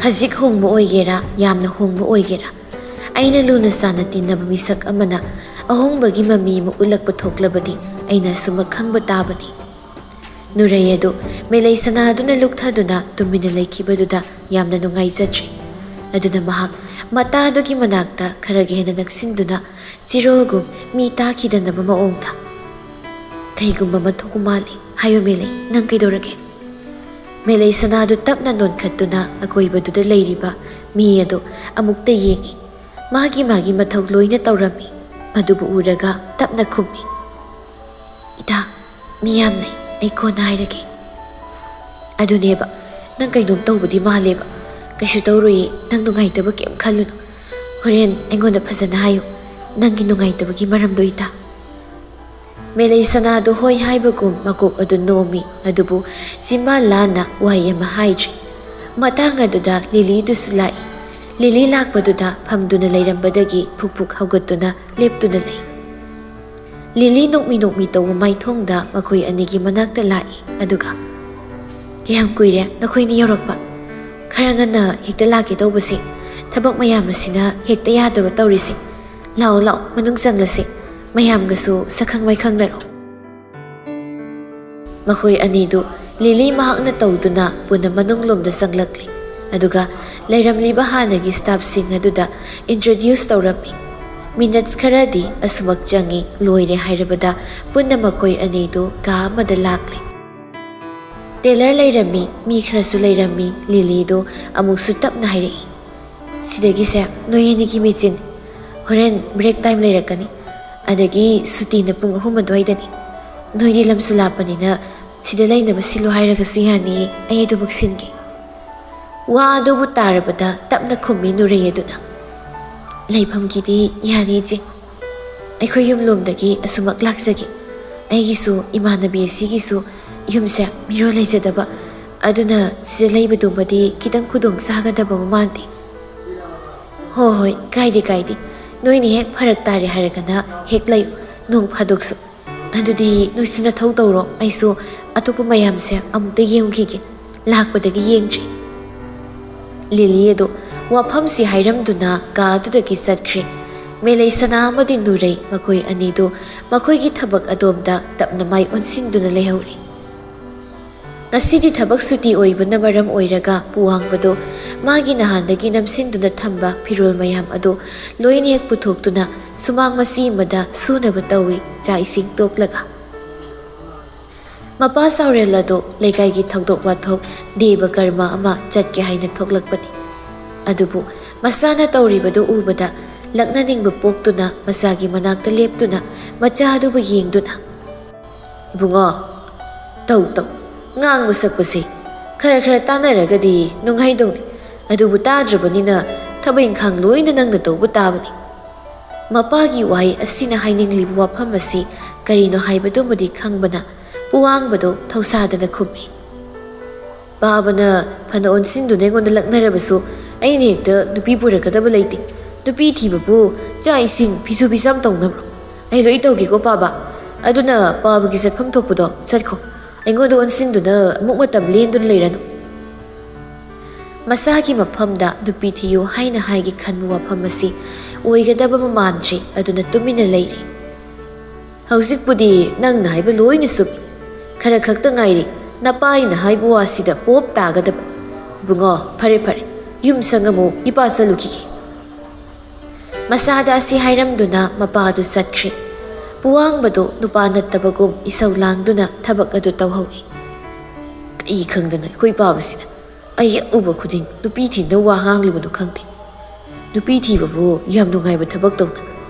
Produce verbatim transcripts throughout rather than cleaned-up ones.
ꯈꯖꯤꯛ ꯍꯣꯡꯕ ꯑꯣꯏꯒꯦꯔꯥ, ꯌꯥꯝꯅ ꯍꯣꯡꯕ ꯑꯣꯏꯒꯦꯔꯥ, ꯑꯩꯅ ꯂꯨꯅ ꯆꯥꯟꯅ ꯇꯤꯟꯅꯕ ꯃꯤꯁꯛ ꯑꯃꯅ ꯑꯍꯣꯡꯕꯒꯤ ꯃꯃꯤ ꯑꯃ ꯎꯠꯂꯛꯄ ꯊꯣꯛꯂꯕꯗꯤ ꯑꯩꯅ ꯑꯁꯨꯃꯛ ꯈꯪꯕ ꯇꯥꯕꯅꯤ꯫ ꯅꯨꯔꯩ ꯑꯗꯨ ꯃꯦꯂꯩ ꯁꯅꯥꯗꯨꯅ ꯂꯨꯛꯊꯗꯨꯅ ꯇꯨꯃꯤꯟꯅ ꯂꯩꯈꯤꯕꯗꯨꯗ ꯌꯥꯝꯅ ꯅꯨꯡꯉꯥꯏꯖꯗ꯭ꯔꯦ꯫ ꯑꯗꯨꯅ ꯃꯍꯥꯛ ꯃꯇꯥꯗꯨꯒꯤ ꯃꯅꯥꯛꯇ ꯈꯔꯒ ꯍꯦꯟꯅ ꯅꯛꯁꯤꯟꯗꯨꯅ ꯆꯤꯔꯣꯜꯒꯨꯝ ꯃꯤ ꯇꯥꯈꯤꯗꯅꯕ ꯃꯑꯣꯡꯗ, "ꯀꯩꯒꯨꯝꯕ ꯑꯃ ꯊꯣꯛꯄ ꯃꯥꯜꯂꯤ꯫ ꯍꯥꯏꯌꯨ ꯃꯦꯂꯩ, ꯅꯪ ꯀꯩꯗꯧꯔꯒꯦ?" ꯃꯦꯂꯩ ꯁꯅꯥꯗꯨ ꯇꯞꯅ ꯅꯣꯟꯈꯠꯇꯨꯅ ꯑꯀꯣꯏꯕꯗꯨꯗ ꯂꯩꯔꯤꯕ ꯃꯤ ꯑꯗꯨ ꯑꯃꯨꯛꯇ ꯌꯦꯡꯏ꯫ ꯃꯥꯒꯤ ꯃꯥꯒꯤ ꯃꯊꯧ ꯂꯣꯏꯅ ꯇꯧꯔꯝꯃꯤ꯫ ꯃꯗꯨꯕꯨ ꯎꯔꯒ ꯇꯞꯅ ꯈꯨꯝꯃꯤ, "ꯏꯇꯥ, ꯃꯤ ꯌꯥꯝ ꯂꯩ, ꯑꯩ ꯀꯣꯟꯅ ꯍꯥꯏꯔꯒꯦ꯫" "ꯑꯗꯨꯅꯦꯕ, ꯅꯪ ꯀꯩꯅꯣꯝ ꯇꯧꯕꯗꯤ ꯃꯥꯜꯂꯦꯕ꯫ ꯀꯩꯁꯨ ꯇꯧꯔꯣꯏꯌꯦ, ꯅꯪ ꯅꯨꯡꯉꯥꯏꯇꯕ ꯀꯩꯝ ꯈꯜꯂꯨꯅꯨ꯫ ꯍꯣꯔꯦꯟ ꯑꯩꯉꯣꯟꯗ ꯐꯖꯅ ꯍꯥꯏꯌꯨ, ꯅꯪꯒꯤ ꯅꯨꯡꯉꯥꯏꯇꯕꯒꯤ ꯃꯔꯝꯗꯣ, ꯏꯇꯥ꯫" ꯃꯦꯂꯩ ꯁꯅꯥꯗꯨ ꯍꯣꯏ ꯍꯥꯏꯕꯒꯨꯝ ꯃꯀꯣꯛ ꯑꯗꯨ ꯅꯣꯝꯃꯤ, ꯑꯗꯨꯕꯨ ꯆꯤꯝꯕꯥꯜ ꯂꯥꯟꯅ ꯋꯥꯍꯩ ꯑꯃ ꯍꯥꯏꯗ꯭ꯔꯤ꯫ ꯃꯇꯥꯡ ꯑꯗꯨꯗ ꯂꯤꯂꯤꯗꯨꯁꯨ ꯂꯥꯛꯏ꯫ ꯂꯤꯂꯤ ꯂꯥꯛꯄꯗꯨꯗ ꯐꯝꯗꯨꯅ ꯂꯩꯔꯝꯕꯗꯒꯤ ꯐꯨꯛ ꯐꯨꯛ ꯍꯧꯒꯠꯇꯨꯅ ꯂꯦꯞꯇꯨꯅ ꯂꯩ꯫ ꯂꯤꯂꯤ ꯅꯣꯛꯃꯤ ꯅꯣꯛꯃꯤ ꯇꯧꯕ ꯃꯥꯏꯊꯣꯡꯗ ꯃꯈꯣꯏ ꯑꯅꯤꯒꯤ ꯃꯅꯥꯛꯇ ꯂꯥꯛꯏ, ꯑꯗꯨꯒ, "ꯀꯌꯥꯝ ꯀꯨꯏꯔꯦ ꯅꯈꯣꯏꯅꯤ ꯌꯧꯔꯛꯄ? ꯈꯔ ꯉꯟꯅ ꯍꯦꯛꯇ ꯂꯥꯛꯀꯦ ꯇꯧꯕꯁꯦ, ꯊꯕꯛ ꯃꯌꯥꯝ ꯑꯁꯤꯅ ꯍꯦꯛꯇ ꯌꯥꯗꯕ ꯇꯧꯔꯤꯁꯦ꯫ ꯂꯥꯛꯑꯣ, ꯂꯥꯛꯑꯣ, ꯃꯅꯨꯡ ꯆꯪꯂꯁꯤ꯫ ꯃꯌꯥꯝꯒꯁꯨ ꯁꯛꯈꯪ ꯃꯥꯏꯈꯪꯅꯔꯣ꯫" ꯃꯈꯣꯏ ꯑꯅꯤꯗꯨ ꯂꯤꯂꯤ ꯃꯍꯥꯛꯅ ꯇꯧꯗꯨꯅ ꯄꯨꯟꯅ ꯃꯅꯨꯡꯂꯣꯝꯗ ꯆꯪꯂꯛꯂꯤ꯫ ꯑꯗꯨꯒ ꯂꯩꯔꯝꯂꯤꯕ ꯍꯥꯟꯅꯒꯤ staffꯁꯤꯡ ꯑꯗꯨꯗ introduce ꯇꯧꯔꯝꯃꯤ꯫ Minutes ꯈꯔꯗꯤ ꯑꯁꯨꯃꯛ ꯆꯪꯏ, ꯂꯣꯏꯔꯦ ꯍꯥꯏꯔꯕꯗ ꯄꯨꯟꯅ ꯃꯈꯣꯏ ꯑꯅꯤꯗꯨ ꯀꯥ ꯑꯃꯗ ꯂꯥꯛꯂꯦ꯫ Teller ꯂꯩꯔꯝꯃꯤ, ꯃꯤ ꯈꯔꯁꯨ ꯂꯩꯔꯝꯃꯤ꯫ ꯂꯤꯂꯤꯗꯨ ꯑꯃꯨꯛꯁꯨ ꯇꯞꯅ ꯍꯥꯏꯔꯛꯏ, "ꯁꯤꯗꯒꯤꯁꯦ ꯅꯣꯏ ꯑꯅꯤꯒꯤ ꯃꯦꯆꯤꯟ꯫ ꯍꯣꯔꯦꯟ break time ꯂꯩꯔꯛꯀꯅꯤ, ꯑꯗꯒꯤ ꯁꯨꯇꯤꯅ ꯄꯨꯡ ꯑꯍꯨꯝ ꯑꯗꯨꯋꯥꯏꯗꯅꯤ꯫ ꯅꯣꯏꯗꯤ ꯂꯝꯁꯨ ꯂꯥꯞꯄꯅꯤꯅ ꯁꯤꯗ ꯂꯩꯅꯕ ꯁꯤꯜꯂꯨ ꯍꯥꯏꯔꯒꯁꯨ ꯌꯥꯅꯤꯌꯦ, ꯑꯩ ꯑꯗꯨꯃꯛ ꯁꯤꯟꯒꯦ꯫" ꯋꯥ ꯑꯗꯨꯕꯨ ꯇꯥꯔꯕꯗ ꯇꯞꯅ ꯈꯨꯝꯃꯤ ꯅꯨꯔꯩ ꯑꯗꯨꯅ, "ꯂꯩꯐꯝꯒꯤꯗꯤ ꯌꯥꯅꯤ, ꯏꯆꯦ꯫ ꯑꯩꯈꯣꯏ ꯌꯨꯝꯂꯣꯝꯗꯒꯤ ꯑꯁꯨꯃꯛ ꯂꯥꯛꯆꯒꯦ꯫ ꯑꯩꯒꯤꯁꯨ, ꯏꯃꯥꯟꯅꯕꯤ ꯑꯁꯤꯒꯤꯁꯨ ꯌꯨꯝꯁꯦ ꯃꯤꯔꯣꯜ ꯂꯩꯖꯗꯕ, ꯑꯗꯨꯅ ꯁꯤꯗ ꯂꯩꯕꯗꯨꯃꯗꯤ ꯈꯤꯇꯪ ꯈꯨꯗꯣꯡ ꯆꯥꯒꯗꯕ ꯑꯃ ꯃꯥꯟꯗꯦ꯫" "ꯍꯣꯏ, ꯍꯣꯏ, ꯀꯥꯏꯗꯦ, ꯀꯥꯏꯗꯦ꯫ ꯅꯣꯏꯅ ꯍꯦꯛ ꯐꯔꯛ ꯇꯥꯔꯦ ꯍꯥꯏꯔꯒꯅ ꯍꯦꯛ ꯂꯩꯌꯨ, ꯅꯣꯡ ꯐꯥꯗꯣꯛꯁꯨ꯫ ꯑꯗꯨꯗꯤ ꯅꯣꯏꯁꯨ ꯅꯊꯧ ꯇꯧꯔꯣ, ꯑꯩꯁꯨ ꯑꯇꯣꯞꯄ ꯃꯌꯥꯝꯁꯦ ꯑꯃꯨꯛꯇ ꯌꯦꯡꯉꯨꯈꯤꯒꯦ꯫ ꯂꯥꯛꯄꯗꯒꯤ ꯌꯦꯡꯗ꯭ꯔꯤ꯫" ꯂꯤꯂꯤ ꯑꯗꯨ ꯋꯥꯐꯝꯁꯤ ꯍꯥꯏꯔꯝꯗꯨꯅ ꯀꯥ ꯑꯗꯨꯗꯒꯤ ꯆꯠꯈ꯭ꯔꯦ꯫ ꯃꯦꯂꯩ ꯁꯅꯥ ꯑꯃꯗꯤ ꯅꯨꯔꯩ ꯃꯈꯣꯏ ꯑꯅꯤꯗꯨ ꯃꯈꯣꯏꯒꯤ ꯊꯕꯛ ꯑꯗꯣꯝꯗ ꯇꯞꯅ ꯃꯥꯏ ꯑꯣꯟꯁꯤꯟꯗꯨꯅ ꯂꯩꯍꯧꯔꯦ꯫ ꯉꯁꯤꯗꯤ ꯊꯕꯛ ꯁꯨꯇꯤ ꯑꯣꯏꯕꯅ ꯃꯔꯝ ꯑꯣꯏꯔꯒ ꯄꯨꯋꯥꯡꯕꯗꯨ ꯃꯥꯒꯤ ꯅꯍꯥꯟꯗꯒꯤ ꯅꯝꯁꯤꯟꯗꯨꯅ ꯊꯝꯕ ꯐꯤꯔꯣꯜ ꯃꯌꯥꯝ ꯑꯗꯨ ꯂꯣꯏꯅ ꯍꯦꯛ ꯄꯨꯊꯣꯛꯇꯨꯅ ꯁꯨꯃꯥꯡ ꯃꯆꯤ ꯑꯃꯗ ꯁꯨꯅꯕ ꯇꯧꯏ, ꯆꯥꯛ ꯏꯁꯤꯡ ꯇꯣꯛꯂꯒ꯫ ꯃꯄꯥ ꯆꯥꯎꯔꯦꯜ ꯑꯗꯨ ꯂꯩꯀꯥꯏꯒꯤ ꯊꯧꯗꯣꯛ ꯋꯥꯊꯣꯛ ꯗꯦꯕ ꯀꯔꯃ ꯑꯃ ꯆꯠꯀꯦ ꯍꯥꯏꯅ ꯊꯣꯛꯂꯛꯄꯅꯤ꯫ ꯑꯗꯨꯕꯨ ꯃꯆꯥꯅ ꯇꯧꯔꯤꯕꯗꯨ ꯎꯕꯗ ꯂꯛꯅꯅꯤꯡꯕ ꯄꯣꯛꯇꯨꯅ ꯃꯆꯥꯒꯤ ꯃꯅꯥꯛꯇ ꯂꯦꯞꯇꯨꯅ ꯃꯆꯥ ꯑꯗꯨꯕꯨ ꯌꯦꯡꯗꯨꯅ, "ꯏꯕꯨꯡꯉꯣ, ꯇꯧ ꯇꯧ, ꯉꯥꯡꯕ ꯁꯛꯄꯁꯦ ꯈꯔ ꯈꯔ ꯇꯥꯟꯅꯔꯒꯗꯤ ꯅꯨꯡꯉꯥꯏꯗꯧꯅꯤ꯫ ꯑꯗꯨꯕꯨ ꯇꯥꯗ꯭ꯔꯕꯅꯤꯅ ꯊꯕꯛ ꯏꯪꯈꯥꯡ ꯂꯣꯏꯅ ꯅꯪꯅ ꯇꯧꯕ ꯇꯥꯕꯅꯤ꯫" ꯃꯄꯥꯒꯤ ꯋꯥꯍꯩ ꯑꯁꯤꯅ ꯍꯥꯏꯅꯤꯡꯂꯤꯕ ꯋꯥꯐꯝ ꯑꯁꯤ ꯀꯔꯤꯅꯣ ꯍꯥꯏꯕꯗꯨꯃꯗꯤ ꯈꯪꯕꯅ ꯄꯨꯋꯥꯡꯕꯗꯨ ꯊꯧꯁꯥꯗꯅ ꯈꯨꯝꯃꯤ꯫ "ꯄꯥꯕꯅ ꯐꯅ ꯑꯣꯟꯁꯤꯟꯗꯨꯅ ꯑꯩꯉꯣꯟꯗ ꯂꯛꯅꯔꯕꯁꯨ ꯑꯩꯅ ꯍꯦꯛꯇ ꯅꯨꯄꯤ ꯄꯨꯔꯛꯀꯗꯕ ꯂꯩꯇꯦ꯫ ꯅꯨꯄꯤ ꯊꯤꯕꯕꯨ ꯆꯥꯛ ꯏꯁꯤꯡ ꯐꯤꯁꯨ ꯐꯤꯁꯥꯝ ꯇꯧꯅꯕ꯭ꯔꯣ? ꯑꯩ ꯂꯣꯏ ꯇꯧꯒꯦꯀꯣ ꯄꯥꯕ꯫ ꯑꯗꯨꯅ ꯄꯥꯕꯒꯤ ꯆꯠꯐꯝ ꯊꯣꯛꯄꯗꯣ ꯆꯠꯈꯣ꯫ ꯑꯩꯉꯣꯟꯗ ꯑꯣꯟꯁꯤꯟꯗꯨꯅ ꯑꯃꯨꯛ ꯃꯇꯝ ꯂꯦꯟꯗꯨꯅ ꯂꯩꯔꯅꯨ꯫" ꯃꯁꯥꯒꯤ ꯃꯐꯝꯗ ꯅꯨꯄꯤ ꯊꯤꯌꯨ ꯍꯥꯏꯅ ꯍꯥꯏꯒꯦ ꯈꯟꯕ ꯋꯥꯐꯝ ꯑꯁꯤ ꯑꯣꯏꯒꯗꯕ ꯑꯃ ꯃꯥꯟꯗ꯭ꯔꯤ, ꯑꯗꯨꯅ ꯇꯨꯃꯤꯟꯅ ꯂꯩꯔꯤ꯫ "ꯍꯧꯖꯤꯛꯄꯨꯗꯤ ꯅꯪꯅ ꯍꯥꯏꯕ ꯂꯣꯏꯅ ꯆꯨꯝꯃꯤ꯫ ꯈꯔ ꯈꯛꯇ ꯉꯥꯏꯔꯤ ꯅꯄꯥ ꯑꯩꯅ ꯍꯥꯏꯕ ꯋꯥꯁꯤꯗ ꯄꯣꯞ ꯇꯥꯒꯗꯕ꯫ ꯏꯕꯨꯡꯉꯣ, ꯐꯔꯦ ꯐꯔꯦ, ꯌꯨꯝ ꯁꯪꯉꯝꯃꯨ, ꯏꯄꯥ ꯆꯠꯂꯨꯈꯤꯒꯦ꯫" ꯃꯆꯥꯗ ꯑꯁꯤ ꯍꯥꯏꯔꯝꯗꯨꯅ ꯃꯄꯥꯗꯨ ꯆꯠꯈ꯭ꯔꯦ꯫ ꯄꯨꯋꯥꯡꯕꯗꯨ ꯅꯨꯄꯥ ꯅꯠꯇꯕꯒꯨꯝ ꯏꯁꯧ ꯂꯥꯡꯗꯨꯅ ꯊꯕꯛ ꯑꯗꯨ ꯇꯧꯍꯧꯏ꯫ "ꯀꯩ ꯈꯪꯗꯅ ꯑꯩꯈꯣꯏ ꯄꯥꯕꯁꯤꯅ ꯑꯩ ꯍꯦꯛ ꯎꯕ ꯈꯨꯗꯤꯡ ꯅꯨꯄꯤ ꯊꯤꯅ ꯋꯥ ꯉꯥꯡꯂꯤꯕꯅꯣ ꯈꯪꯗꯦ꯫ ꯅꯨꯄꯤ ꯊꯤꯕꯕꯨ ꯌꯥꯝ ꯅꯨꯡꯉꯥꯏꯕ ꯊꯕꯛ ꯇꯧꯅ꯫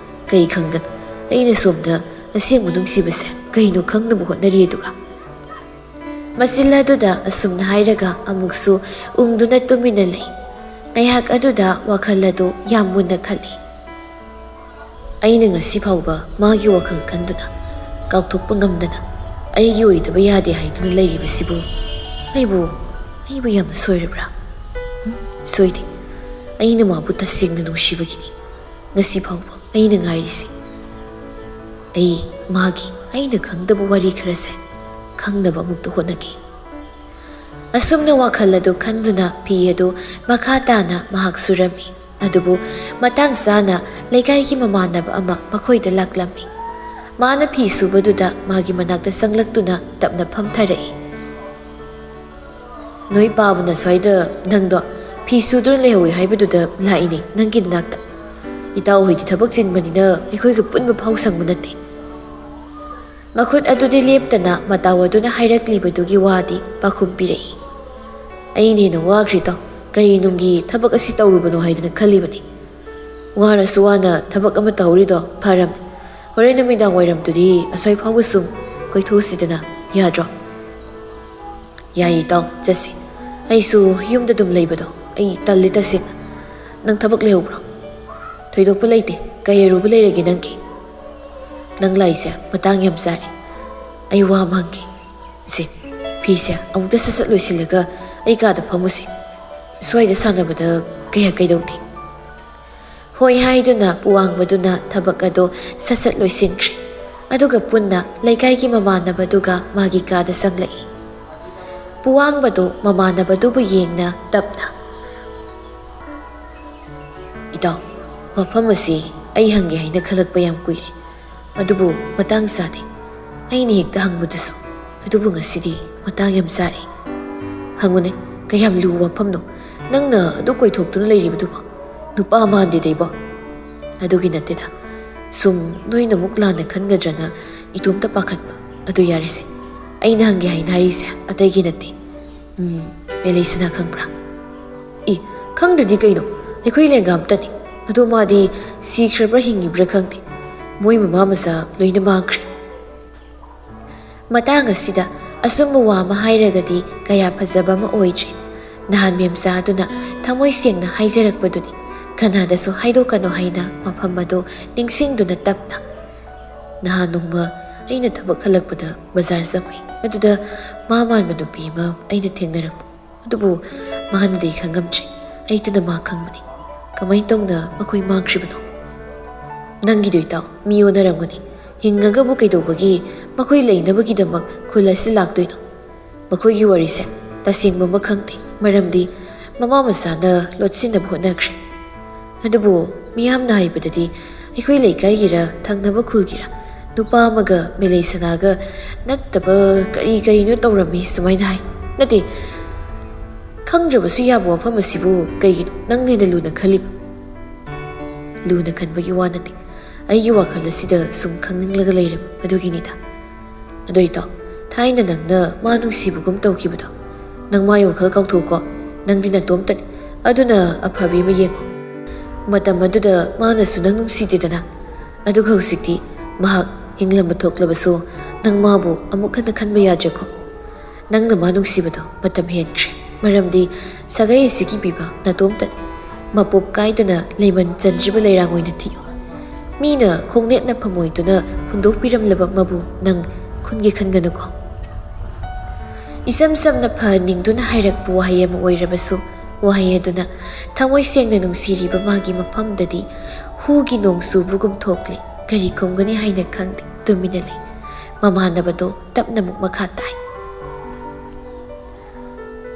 ꯀꯩ ꯈꯪꯗꯅ ꯑꯩꯅ ꯁꯣꯝꯗ ꯑꯁꯦꯡꯕ ꯅꯨꯡꯁꯤꯕꯁꯦ ꯀꯩꯅꯣ ꯈꯪꯅꯕ ꯍꯣꯠꯅꯔꯤ ꯑꯗꯨꯒ꯫" ꯃꯆꯤꯜ ꯑꯗꯨꯗ ꯑꯁꯨꯝꯅ ꯍꯥꯏꯔꯒ ꯑꯃꯨꯛꯁꯨ ꯎꯪꯗꯨꯅ ꯇꯨꯃꯤꯟꯅ ꯂꯩ꯫ ꯉꯥꯏꯍꯥꯛ ꯑꯗꯨꯗ ꯋꯥꯈꯜ ꯑꯗꯨ ꯌꯥꯝ ꯃꯨꯟꯅ ꯈꯜꯂꯤ꯫ "ꯑꯩꯅ ꯉꯁꯤ ꯐꯥꯎꯕ ꯃꯥꯒꯤ ꯋꯥꯈꯜ ꯈꯟꯗꯨꯅ ꯀꯥꯎꯊꯣꯛꯄ ꯉꯝꯗꯅ ꯑꯩꯒꯤ ꯑꯣꯏꯗꯕ ꯌꯥꯗꯦ ꯍꯥꯏꯗꯨꯅ ꯂꯩꯔꯤꯕꯁꯤꯕꯨ ꯑꯩꯕꯨ, ꯑꯩꯕꯨ ꯌꯥꯝꯅ ꯁꯣꯏꯔꯕ꯭ꯔꯥ? ꯎꯝ, ꯁꯣꯏꯗꯦ꯫ ꯑꯩꯅ ꯃꯥꯕꯨ ꯇꯁꯦꯡꯅ ꯅꯨꯡꯁꯤꯕꯒꯤꯅꯤ ꯉꯁꯤ ꯐꯥꯎꯕ ꯑꯩꯅ ꯉꯥꯏꯔꯤꯁꯦ꯫ ꯑꯩ ꯃꯥꯒꯤ ꯑꯩꯅ ꯈꯪꯗꯕ ꯋꯥꯔꯤ ꯈꯔꯁꯦ ꯈꯪꯅꯕ ꯑꯃꯨꯛꯇ ꯍꯣꯠꯅꯒꯦ꯫" ꯑꯁꯨꯝꯅ ꯋꯥꯈꯜ ꯑꯗꯨ ꯈꯟꯗꯨꯅ ꯐꯤ ꯑꯗꯨ ꯃꯈꯥ ꯇꯥꯅ ꯃꯍꯥꯛ ꯁꯨꯔꯝꯃꯤ꯫ ꯑꯗꯨꯕꯨ ꯃꯇꯥꯡ ꯆꯥꯅ ꯂꯩꯀꯥꯏꯒꯤ ꯃꯃꯥꯟꯅꯕ ꯑꯃ ꯃꯈꯣꯏꯗ ꯂꯥꯛꯂꯝꯃꯤ꯫ ꯃꯥꯅ ꯐꯤ ꯁꯨꯕꯗꯨꯗ ꯃꯥꯒꯤ ꯃꯅꯥꯛꯇ ꯆꯪꯂꯛꯇꯨꯅ ꯇꯞꯅ ꯐꯝꯊꯔꯛꯏ꯫ "ꯅꯣꯏ ꯄꯥꯕꯅ ꯁ꯭ꯋꯥꯏꯗ ꯅꯪꯗꯣ ꯐꯤ ꯁꯨꯗꯨꯅ ꯂꯩꯍꯧꯏ ꯍꯥꯏꯕꯗꯨꯗ ꯂꯥꯛꯏꯅꯦ, ꯅꯪꯒꯤ ꯅꯅꯥꯛꯇ꯫ ꯏꯇꯥꯎ ꯍꯣꯏꯗꯤ ꯊꯕꯛ ꯆꯤꯟꯕꯅꯤꯅ ꯑꯩꯈꯣꯏꯒ ꯄꯨꯟꯕ ꯐꯥꯎ ꯁꯪꯕ ꯅꯠꯇꯦ꯫" ꯃꯈꯨꯠ ꯑꯗꯨꯗꯤ ꯂꯦꯞꯇꯅ ꯃꯇꯥꯎ ꯑꯗꯨꯅ ꯍꯥꯏꯔꯛꯂꯤꯕꯗꯨꯒꯤ ꯋꯥꯗꯤ ꯄꯥꯎꯈꯨꯝ ꯄꯤꯔꯛꯏ꯫ "ꯑꯩꯅ ꯍꯦꯟꯅ ꯋꯥꯈ꯭ꯔꯦ ꯏꯇꯥꯎ, ꯀꯔꯤ ꯅꯨꯡꯒꯤ ꯊꯕꯛ ꯑꯁꯤ ꯇꯧꯔꯨꯕꯅꯣ ꯍꯥꯏꯗꯨꯅ ꯈꯜꯂꯤꯕꯅꯤ꯫ ꯋꯥꯔꯁꯨ ꯋꯥꯅ ꯊꯕꯛ ꯑꯃ ꯇꯧꯍꯧꯔꯤꯗꯣ ꯐꯔꯝꯅꯤ꯫ ꯍꯣꯔꯦꯟ ꯅꯨꯃꯤꯗꯥꯡ ꯋꯥꯏꯔꯝꯗꯨꯗꯤ ꯑꯁ꯭ꯋꯥꯏ ꯐꯥꯎꯕ ꯁꯨꯝ ꯀꯣꯏꯊꯣꯛꯎꯁꯤꯗꯅ, ꯌꯥꯗ꯭ꯔꯣ?" "ꯌꯥꯏꯌꯦ ꯏꯇꯥꯎ, ꯆꯠꯁꯤ꯫ ꯑꯩꯁꯨ ꯌꯨꯝꯗ ꯑꯗꯨꯝ ꯂꯩꯕꯗꯣ ꯑꯩ ꯇꯜꯂꯤ ꯇꯁꯦꯡꯅ꯫ ꯅꯪ ꯊꯕꯛ ꯂꯩꯍꯧꯕ꯭ꯔꯣ?" "ꯊꯣꯏꯗꯣꯛꯄ ꯂꯩꯇꯦ꯫ ꯀꯩ ꯑꯔꯨꯕ ꯂꯩꯔꯒꯦ ꯅꯪꯒꯤ?" "ꯅꯪ ꯂꯥꯛꯏꯁꯦ ꯃꯇꯥꯡ ꯌꯥꯝ ꯆꯥꯔꯦ꯫ ꯑꯩ ꯋꯥ ꯑꯃ ꯍꯪꯒꯦ꯫ ꯁꯦ, ꯐꯤꯁꯦ ꯑꯃꯨꯛꯇ ꯁꯠ ꯁꯠ ꯂꯣꯏꯁꯤꯜꯂꯒ ꯑꯩ ꯀꯥꯗ ꯐꯝꯃꯨꯁꯦ꯫ ꯁ꯭ꯋꯥꯏꯗ ꯁꯥꯟꯅꯕꯗ ꯀꯌꯥ ꯀꯩꯗꯧꯗꯦ꯫" ꯍꯣꯏ ꯍꯥꯏꯗꯨꯅ ꯄꯨꯋꯥꯡꯕꯗꯨꯅ ꯊꯕꯛ ꯑꯗꯨ ꯁꯠ ꯁꯠ ꯂꯣꯏꯁꯤꯟꯈ꯭ꯔꯦ꯫ ꯑꯗꯨꯒ ꯄꯨꯟꯅ ꯂꯩꯀꯥꯏꯒꯤ ꯃꯃꯥꯟꯅꯕꯗꯨꯒ ꯃꯥꯒꯤ ꯀꯥꯗ ꯆꯪꯂꯛꯏ꯫ ꯄꯨꯋꯥꯡꯕꯗꯨ ꯃꯃꯥꯟꯅꯕꯗꯨꯕꯨ ꯌꯦꯡꯅ ꯇꯞꯅ, "ꯏꯇꯥꯎ, ꯋꯥꯐꯝ ꯑꯁꯤ ꯑꯩ ꯍꯪꯒꯦ ꯍꯥꯏꯅ ꯈꯜꯂꯛꯄ ꯌꯥꯝ ꯀꯨꯏꯔꯦ, ꯑꯗꯨꯕꯨ ꯃꯇꯥꯡ ꯆꯥꯗꯦ꯫ ꯑꯩꯅ ꯍꯦꯛꯇ ꯍꯪꯕꯗꯁꯨ, ꯑꯗꯨꯕꯨ ꯉꯁꯤꯗꯤ ꯃꯇꯥꯡ ꯌꯥꯝ ꯆꯥꯔꯦ꯫ ꯍꯪꯉꯨꯅꯦ, ꯀꯌꯥꯝ ꯂꯨꯕ ꯋꯥꯐꯝꯅꯣ? ꯅꯪꯅ ꯑꯗꯨ ꯀꯣꯏꯊꯣꯛꯇꯨꯅ ꯂꯩꯔꯤꯕꯗꯨꯕꯣ? ꯅꯨꯄꯥ ꯃꯥꯟꯗꯦꯗ ꯏꯕꯣ꯫" "ꯑꯗꯨꯒꯤ ꯅꯠꯇꯦꯗ, ꯁꯨꯝ ꯅꯣꯏꯅ ꯑꯃꯨꯛ ꯂꯥꯟꯅ ꯈꯟꯒꯗ꯭ꯔꯅ ꯏꯇꯣꯝꯇ ꯄꯥꯈꯠꯄ꯫ ꯑꯗꯨ ꯌꯥꯔꯦꯁꯦ, ꯑꯩꯅ ꯍꯪꯒꯦ ꯍꯥꯏꯅ ꯍꯥꯏꯔꯤꯁꯦ ꯑꯇꯩꯒꯤ ꯅꯠꯇꯦ꯫ ꯎꯝ, ꯃꯦꯂꯩꯁꯅꯥ ꯈꯪꯕ꯭ꯔꯥ?" "ꯏ, ꯈꯪꯗ꯭ꯔꯗꯤ ꯀꯩꯅꯣ? ꯑꯩꯈꯣꯏ ꯂꯦꯡꯒꯥ ꯑꯝꯇꯅꯤ꯫ ꯑꯗꯣ ꯃꯥꯗꯤ ꯁꯤꯈ꯭ꯔꯕ꯭ꯔꯥ ꯍꯤꯡꯉꯤꯕ꯭ꯔꯥ ꯈꯪꯗꯦ꯫ ꯃꯣꯏ ꯃꯃꯥ ꯃꯆꯥ ꯂꯣꯏꯅ ꯃꯥꯡꯈ꯭ꯔꯦ꯫" ꯃꯇꯥꯡ ꯑꯁꯤꯗ ꯑꯆꯨꯝꯕ ꯋꯥ ꯑꯃ ꯍꯥꯏꯔꯒꯗꯤ ꯀꯌꯥ ꯐꯖꯕ ꯑꯃ ꯑꯣꯏꯗ꯭ꯔꯦ꯫ ꯅꯍꯥꯟ ꯃꯦꯝꯆꯥ ꯑꯗꯨꯅ ꯊꯃꯣꯏ ꯁꯦꯡꯅ ꯍꯥꯏꯖꯔꯛꯄꯗꯨꯅꯤ, ꯀꯅꯥꯗꯁꯨ ꯍꯥꯏꯗꯣꯛꯀꯅꯨ ꯍꯥꯏꯅ ꯋꯥꯐꯝ ꯑꯗꯨ ꯅꯤꯡꯁꯤꯡꯗꯨꯅ ꯇꯞꯅ꯫ "ꯅꯍꯥꯟ ꯅꯣꯡꯃ ꯑꯩꯅ ꯊꯕꯛ ꯍꯜꯂꯛꯄꯗ ꯕꯖꯥꯔ ꯆꯪꯉꯨꯏ꯫ ꯑꯗꯨꯗ ꯃꯥ ꯃꯥꯟꯕ ꯅꯨꯄꯤ ꯑꯃ ꯑꯩꯅ ꯊꯦꯡꯅꯔꯛꯄ꯫ ꯑꯗꯨꯕꯨ ꯃꯥꯅꯗꯤ ꯈꯪꯉꯝꯗ꯭ꯔꯦ, ꯑꯩꯇꯅ ꯃꯥ ꯈꯪꯕꯅꯤ꯫ ꯀꯃꯥꯏꯅ ꯇꯧꯅ ꯃꯈꯣꯏ ꯃꯥꯡꯈ꯭ꯔꯤꯕꯅꯣ?" "ꯅꯪꯒꯤꯗꯣ ꯏꯇꯥꯎ, ꯃꯤ ꯑꯣꯟꯅꯔꯝꯒꯅꯤ꯫ ꯍꯤꯡꯉꯒꯕꯨ ꯀꯩꯗꯧꯕꯒꯤ ꯃꯈꯣꯏ ꯂꯩꯅꯕꯒꯤꯗꯃꯛ ꯈꯨꯜ ꯑꯁꯤ ꯂꯥꯛꯇꯣꯏꯅꯣ? ꯃꯈꯣꯏꯒꯤ ꯋꯥꯔꯤꯁꯦ ꯇꯁꯦꯡꯕꯃꯛ ꯈꯪꯗꯦ, ꯃꯔꯝꯗꯤ ꯃꯃꯥ ꯃꯆꯥꯅ ꯂꯣꯠꯁꯤꯟꯅꯕ ꯍꯣꯠꯅꯈ꯭ꯔꯦ꯫ ꯑꯗꯨꯕꯨ ꯃꯤꯌꯥꯝꯅ ꯍꯥꯏꯕꯗꯗꯤ ꯑꯩꯈꯣꯏ ꯂꯩꯀꯥꯏꯒꯤꯔ ꯊꯪꯅꯕ ꯈꯨꯜꯒꯤꯔ ꯅꯨꯄꯥ ꯑꯃꯒ ꯃꯦꯂꯩ ꯁꯅꯥꯒ ꯅꯠꯇꯕ ꯀꯔꯤ ꯀꯔꯤꯅꯣ ꯇꯧꯔꯝꯃꯤ ꯁꯨꯃꯥꯏꯅ ꯍꯥꯏ꯫ ꯅꯠꯇꯦ, ꯈꯪꯗ꯭ꯔꯕꯁꯨ ꯌꯥꯕ ꯋꯥꯐꯝ ꯑꯁꯤꯕꯨ ꯀꯩꯒꯤꯅꯣ ꯅꯪꯅ ꯍꯦꯟꯅ ꯂꯨꯅ ꯈꯜꯂꯤꯕ? ꯂꯨꯅ ꯈꯟꯕꯒꯤ ꯋꯥ ꯅꯠꯇꯦ, ꯑꯩꯒꯤ ꯋꯥꯈꯜ ꯑꯁꯤꯗ ꯁꯨꯝ ꯈꯪꯅꯤꯡꯂꯒ ꯂꯩꯔꯕ ꯑꯗꯨꯒꯤꯅꯤꯗ꯫ ꯑꯗꯣ ꯏꯇꯥꯎ, ꯊꯥꯏꯅ ꯅꯪꯅ ꯃꯥ ꯅꯨꯡꯁꯤꯕꯒꯨꯝ ꯇꯧꯈꯤꯕꯗꯣ, ꯅꯪ ꯃꯥꯒꯤ ꯋꯥꯈꯜ ꯀꯥꯎꯊꯣꯛꯀꯣ꯫ ꯅꯪꯗꯤ ꯅꯇꯣꯝꯇꯅꯤ, ꯑꯗꯨꯅ ꯑꯐꯕꯤ ꯑꯃ ꯌꯦꯡꯉꯣ꯫ ꯃꯇꯝ ꯑꯗꯨꯗ ꯃꯥꯅꯁꯨ ꯅꯪ ꯅꯨꯡꯁꯤꯗꯦꯗꯅ, ꯑꯗꯨꯒ ꯍꯧꯖꯤꯛꯇꯤ ꯃꯍꯥꯛ ꯍꯤꯡꯂꯝꯕ ꯊꯣꯛꯂꯕꯁꯨ ꯅꯪ ꯃꯥꯕꯨ ꯑꯃꯨꯛ ꯍꯟꯅ ꯈꯟꯕ ꯌꯥꯗ꯭ꯔꯦꯀꯣ꯫ ꯅꯪꯅ ꯃꯥ ꯅꯨꯡꯁꯤꯕꯗꯣ ꯃꯇꯝ ꯍꯦꯟꯈ꯭ꯔꯦ, ꯃꯔꯝꯗꯤ ꯁꯥꯒꯩ ꯑꯁꯤꯒꯤ ꯄꯤꯕ ꯅꯇꯣꯝꯇꯅꯤ꯫ ꯃꯄꯣꯞ ꯀꯥꯏꯗꯅ ꯂꯩꯃꯟ ꯆꯟꯗ꯭ꯔꯤꯕ ꯂꯩꯔꯥꯡ ꯑꯣꯏꯅ ꯊꯤꯌꯨ꯫ ꯃꯤꯅ ꯈꯣꯡꯅꯦꯠꯅ ꯐꯝꯃꯣꯏꯗꯨꯅ ꯍꯨꯟꯗꯣꯛꯄꯤꯔꯝꯂꯕ ꯑꯃꯕꯨ ꯅꯪ ꯈꯨꯟꯒꯦ ꯈꯟꯒꯅꯨꯀꯣ꯫ ꯏꯁꯝ ꯁꯝꯅ ꯐꯍꯟꯅꯤꯡꯗꯨꯅ ꯍꯥꯏꯔꯛꯄ ꯋꯥꯍꯩ ꯑꯃ ꯑꯣꯏꯔꯕꯁꯨ, ꯋꯥꯍꯩ ꯑꯗꯨꯅ ꯊꯃꯣꯏ ꯁꯦꯡꯅ ꯅꯨꯡꯁꯤꯔꯤꯕ ꯃꯥꯒꯤ ꯃꯐꯝꯗꯗꯤ ꯍꯨꯒꯤ ꯅꯣꯡ ꯆꯨꯕꯒꯨꯝ ꯊꯣꯛꯂꯦ꯫ ꯀꯔꯤ ꯈꯨꯝꯒꯅꯤ ꯍꯥꯏꯅ ꯈꯪꯗꯦ, ꯇꯨꯃꯤꯟꯅ ꯂꯩ꯫ ꯃꯃꯥꯟꯅꯕꯗꯣ ꯇꯞꯅ ꯑꯃꯨꯛ ꯃꯈꯥ ꯇꯥꯏ꯫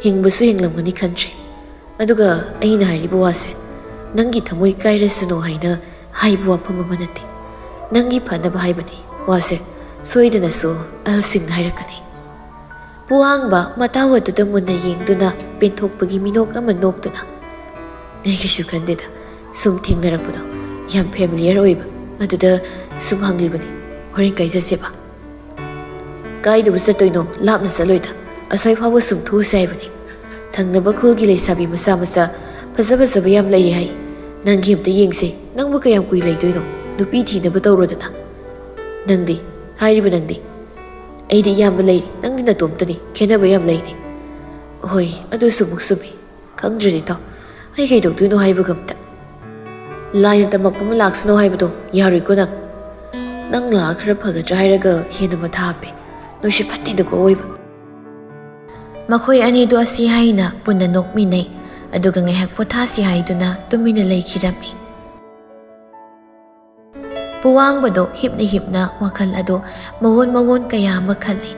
ꯍꯤꯡꯕꯁꯨ ꯍꯤꯡꯂꯝꯒꯅꯤ ꯈꯟꯗ꯭ꯔꯦ꯫ ꯑꯗꯨꯒ ꯑꯩꯅ ꯍꯥꯏꯔꯤꯕ ꯋꯥꯁꯦ ꯅꯪꯒꯤ ꯊꯃꯣꯏ ꯀꯥꯏꯔꯁꯅꯨ ꯍꯥꯏꯅ ꯍꯥꯏꯕ ꯋꯥꯐꯝ ꯑꯃ ꯅꯠꯇꯦ꯫ ꯅꯪꯒꯤ ꯐꯅꯕ ꯍꯥꯏꯕꯅꯤ꯫ ꯋꯥꯁꯦ ꯁꯣꯏꯗꯅꯁꯨ ꯑꯍꯜꯁꯤꯡꯅ ꯍꯥꯏꯔꯛꯀꯅꯤ꯫ ꯄꯨꯋꯥꯡꯕ ꯃꯇꯥꯎ ꯑꯗꯨꯗ ꯃꯨꯟꯅ ꯌꯦꯡꯗꯨꯅ ꯄꯦꯟꯊꯣꯛꯄꯒꯤ ꯃꯤꯅꯣꯛ ꯑꯃ ꯅꯣꯛꯇꯨꯅ, "ꯑꯩ ꯀꯩꯁꯨ ꯈꯟꯗꯦꯗ, ꯁꯨꯝ ꯊꯦꯡꯅꯔꯛꯄꯗꯣ ꯌꯥꯝ ꯐꯦꯃꯤꯂꯤꯌꯔ ꯑꯣꯏꯕ, ꯑꯗꯨꯗ ꯁꯨꯝ ꯍꯪꯂꯤꯕꯅꯤ꯫ ꯍꯣꯔꯦꯟ ꯀꯥꯏ ꯆꯠꯁꯦꯕ?" "ꯀꯥꯏꯗꯕꯨ ꯆꯠꯇꯣꯏꯅꯣ? ꯂꯥꯞꯅ ꯆꯠꯂꯣꯏꯗ, ꯑꯁ꯭ꯋꯥꯏ ꯐꯥꯎꯕ ꯁꯨꯝ ꯊꯣꯛꯎꯁꯦ ꯍꯥꯏꯕꯅꯤ꯫ ꯊꯪꯅꯕ ꯈꯨꯜꯒꯤ ꯂꯩꯁꯥꯕꯤ ꯃꯆꯥ ꯃꯆꯥ ꯐꯖ ꯐꯖꯕ ꯌꯥꯝ ꯂꯩꯔꯤ ꯍꯥꯏ꯫ ꯅꯪꯒꯤ ꯑꯝꯇ ꯌꯦꯡꯁꯦ꯫ ꯅꯪꯕꯨ ꯀꯌꯥꯝ ꯀꯨꯏ ꯂꯩꯗꯣꯏꯅꯣ? ꯅꯨꯄꯤ ꯊꯤꯅꯕ ꯇꯧꯔꯣꯗꯅ꯫ ꯅꯪꯗꯤ, ꯍꯥꯏꯔꯤꯕ ꯅꯪꯗꯤ?" "ꯑꯩꯗꯤ ꯏꯌꯥꯝꯕ ꯂꯩꯔꯤ, ꯅꯪꯗꯤ ꯅꯇꯣꯝꯇꯅꯤ, ꯈꯦꯠꯅꯕ ꯌꯥꯝ ꯂꯩꯔꯤ꯫" "ꯍꯣꯏ, ꯑꯗꯨꯁꯨ ꯑꯃꯨꯛ ꯆꯨꯝꯃꯤ꯫ ꯈꯪꯗ꯭ꯔꯦꯗ ꯏꯇꯥꯎ, ꯑꯩ ꯀꯩꯗꯧꯗꯣꯏꯅꯣ ꯍꯥꯏꯕꯒ ꯑꯝꯇ꯫ ꯂꯥꯏꯅ ꯇꯝꯃꯛꯄ ꯑꯃ ꯂꯥꯛꯁꯅꯣ ꯍꯥꯏꯕꯗꯣ ꯌꯥꯔꯣꯏꯀꯣ ꯅꯪ꯫ ꯅꯪ ꯂꯥꯛꯑ ꯈꯔ ꯐꯒꯗ꯭ꯔꯥ ꯍꯥꯏꯔꯒ ꯍꯦꯟꯅ ꯃꯊꯥ ꯍꯥꯞꯄꯦ꯫ ꯅꯨꯡꯁꯤꯠ ꯐꯠꯇꯦꯗꯀꯣ ꯑꯑꯣꯏꯕ꯫" ꯃꯈꯣꯏ ꯑꯅꯤꯗꯨ ꯑꯁꯤ ꯍꯥꯏꯅ ꯄꯨꯟꯅ ꯅꯣꯛꯃꯤꯟꯅꯩ꯫ ꯑꯗꯨꯒ ꯉꯥꯏꯍꯥꯛ ꯄꯣꯊꯥꯁꯤ ꯍꯥꯏꯗꯨꯅ ꯇꯨꯃꯤꯟꯅ ꯂꯩꯈꯤꯔꯝꯃꯤ꯫ ꯄꯨꯋꯥꯡꯕꯗꯣ ꯍꯤꯞꯅ ꯍꯤꯞꯅ ꯋꯥꯈꯜ ꯑꯗꯣ ꯃꯑꯣꯟ ꯃꯑꯣꯟ ꯀꯌꯥ ꯑꯃ ꯈꯜꯂꯤ꯫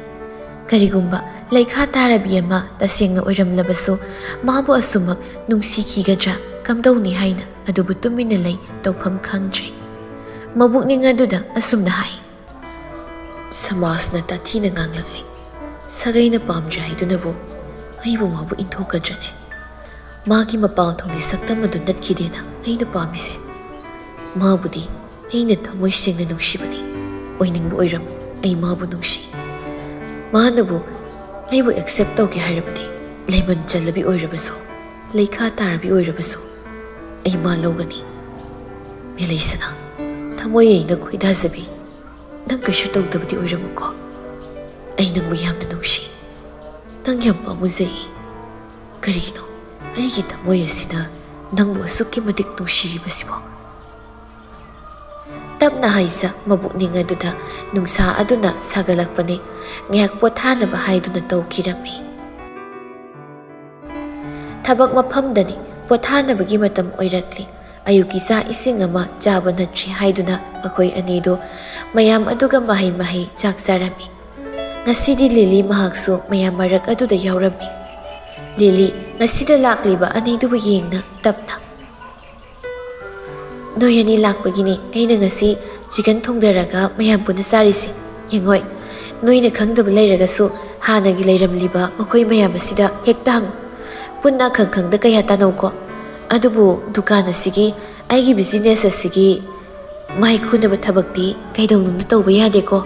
ꯀꯔꯤꯒꯨꯝꯕ ꯂꯩꯈꯥ ꯇꯥꯔꯕꯤ ꯑꯃ ꯇꯁꯦꯡꯅ ꯑꯣꯏꯔꯝꯂꯕꯁꯨ, ꯃꯥꯕꯨ ꯑꯁꯨꯝꯃꯛ ꯅꯨꯡꯁꯤꯈꯤꯒꯗ꯭ꯔꯥ ꯀꯝꯗꯧꯅꯤ ꯍꯥꯏꯅ ꯑꯗꯨꯕꯨ ꯇꯨꯃꯤꯟꯅ ꯂꯩ ꯇꯧꯐꯝ ꯈꯪꯗ꯭ꯔꯦ꯫ ꯃꯕꯨꯛꯅꯤꯡ ꯑꯗꯨꯗ ꯑꯁꯨꯝꯅ ꯍꯥꯏ, "ꯁꯃꯥꯖꯅ ꯇꯥꯊꯤꯅ ꯉꯥꯡꯂꯛꯂꯤ꯫ ꯁꯥꯒꯩꯅ ꯄꯥꯝꯗ꯭ꯔꯦ ꯍꯥꯏꯗꯨꯅꯕꯨ ꯑꯩꯕꯨ ꯃꯥꯕꯨ ꯏꯟꯊꯣꯛꯀꯗ꯭ꯔꯅꯦ? ꯃꯥꯒꯤ ꯃꯄꯥꯜ ꯊꯣꯡꯒꯤ ꯁꯛꯇꯝ ꯑꯗꯨ ꯅꯠꯈꯤꯗꯦꯅ ꯑꯩꯅ ꯄꯥꯝꯃꯤꯁꯦ꯫ ꯃꯥꯕꯨꯗꯤ ꯑꯩꯅ ꯊꯃꯣꯏ ꯁꯦꯡꯅ ꯅꯨꯡꯁꯤꯕꯅꯤ꯫ ꯑꯣꯏꯅꯤꯡꯕ ꯑꯣꯏꯔꯝꯃꯨ, ꯑꯩ ꯃꯥꯕꯨ ꯅꯨꯡꯁꯤ꯫ ꯃꯥꯅꯕꯨ ꯑꯩꯕꯨ ꯑꯦꯛꯁꯦꯞ ꯇꯧꯒꯦ ꯍꯥꯏꯔꯕꯗꯤ, ꯂꯩꯃꯟ ꯆꯜꯂꯕꯤ ꯑꯣꯏꯔꯕꯁꯨ, ꯂꯩꯈꯥ ꯇꯥꯔꯕꯤ ꯑꯣꯏꯔꯕꯁꯨ, ꯑꯩ ꯃꯥ ꯂꯧꯒꯅꯤ꯫ ꯃꯦꯂꯩꯁꯅꯥ, ꯊꯃꯣꯏ ꯑꯩꯅ ꯈꯣꯏꯗꯥꯖꯕꯤ, ꯅꯪ ꯀꯩꯁꯨ ꯇꯧꯗꯕꯗꯤ ꯑꯣꯏꯔꯝꯃꯨꯀꯣ꯫ ꯑꯩ ꯅꯪꯕꯨ ꯌꯥꯝꯅ ꯅꯨꯡꯁꯤ꯫ ꯅꯪ ꯌꯥꯝ ꯄꯥꯝꯃꯨꯖꯩ꯫ ꯀꯔꯤꯒꯤꯅꯣ ꯑꯩꯒꯤ ꯊꯃꯣꯏ ꯑꯁꯤꯅ ꯅꯪꯕꯨ ꯑꯁꯨꯛꯀꯤ ꯃꯇꯤꯛ ꯅꯨꯡꯁꯤꯔꯤꯕꯁꯤꯕꯣ?" ꯇꯞꯅ ꯍꯥꯏꯖ ꯃꯕꯨꯛꯅꯤꯡ ꯑꯗꯨꯗ ꯅꯨꯡꯁꯥ ꯑꯗꯨꯅ ꯁꯥꯒꯠꯂꯛꯄꯅꯤ꯫ ꯉꯥꯏꯍꯥꯛ ꯄꯣꯊꯥꯅꯕ ꯍꯥꯏꯗꯨꯅ ꯇꯧꯈꯤꯔꯝꯃꯤ꯫ ꯊꯕꯛ ꯃꯐꯝꯗꯅꯤ꯫ ꯄꯣꯊꯥꯅꯕꯒꯤ ꯃꯇꯝ ꯑꯣꯏꯔꯛꯂꯤ꯫ ꯑꯌꯨꯛꯀꯤ ꯆꯥꯛ ꯏꯁꯤꯡ ꯑꯃ ꯆꯥꯕ ꯅꯠꯇ꯭ꯔꯤ ꯍꯥꯏꯗꯨꯅ ꯃꯈꯣꯏ ꯑꯅꯤꯗꯨ ꯃꯌꯥꯝ ꯑꯗꯨꯒ ꯃꯍꯩ ꯃꯍꯩ ꯆꯥꯛ ꯆꯥꯔꯝꯃꯤ꯫ ꯉꯁꯤꯗꯤ ꯂꯤꯂꯤ ꯃꯍꯥꯛꯁꯨ ꯃꯌꯥꯝ ꯃꯔꯛ ꯑꯗꯨꯗ ꯌꯥꯎꯔꯝꯃꯤ꯫ ꯂꯤꯂꯤ, ꯉꯁꯤꯗ ꯂꯥꯛꯂꯤꯕ ꯑꯅꯤꯗꯨꯕꯨ ꯌꯦꯡꯅ ꯇꯞꯅ, "ꯅꯣꯏ ꯑꯅꯤ ꯂꯥꯛꯄꯒꯤꯅꯤ ꯑꯩꯅ ꯉꯁꯤ ꯆꯤꯀꯟ ꯊꯣꯡꯗꯔꯒ ꯃꯌꯥꯝ ꯄꯨꯟꯅ ꯆꯥꯔꯤꯁꯦ꯫ ꯌꯦꯡꯉꯣꯏ, ꯅꯣꯏꯅ ꯈꯪꯗꯕ ꯂꯩꯔꯒꯁꯨ ꯍꯥꯟꯅꯒꯤ ꯂꯩꯔꯝꯂꯤꯕ ꯃꯈꯣꯏ ꯃꯌꯥꯝ ꯑꯁꯤꯗ ꯍꯦꯛꯇ ꯍꯪꯉꯨ꯫ ꯄꯨꯟꯅ ꯈꯪ ꯈꯪꯗ ꯀꯌꯥ ꯇꯥꯅꯧꯀꯣ꯫ ꯑꯗꯨꯕꯨ ꯗꯨꯀꯥꯟ ꯑꯁꯤꯒꯤ, ꯑꯩꯒꯤ ꯕꯤꯖꯤꯅꯦꯁ ꯑꯁꯤꯒꯤ ꯃꯥꯏ ꯈꯨꯅꯕ ꯊꯕꯛꯇꯤ ꯀꯩꯗꯧꯅꯨꯡꯗ ꯇꯧꯕ ꯌꯥꯗꯦꯀꯣ꯫"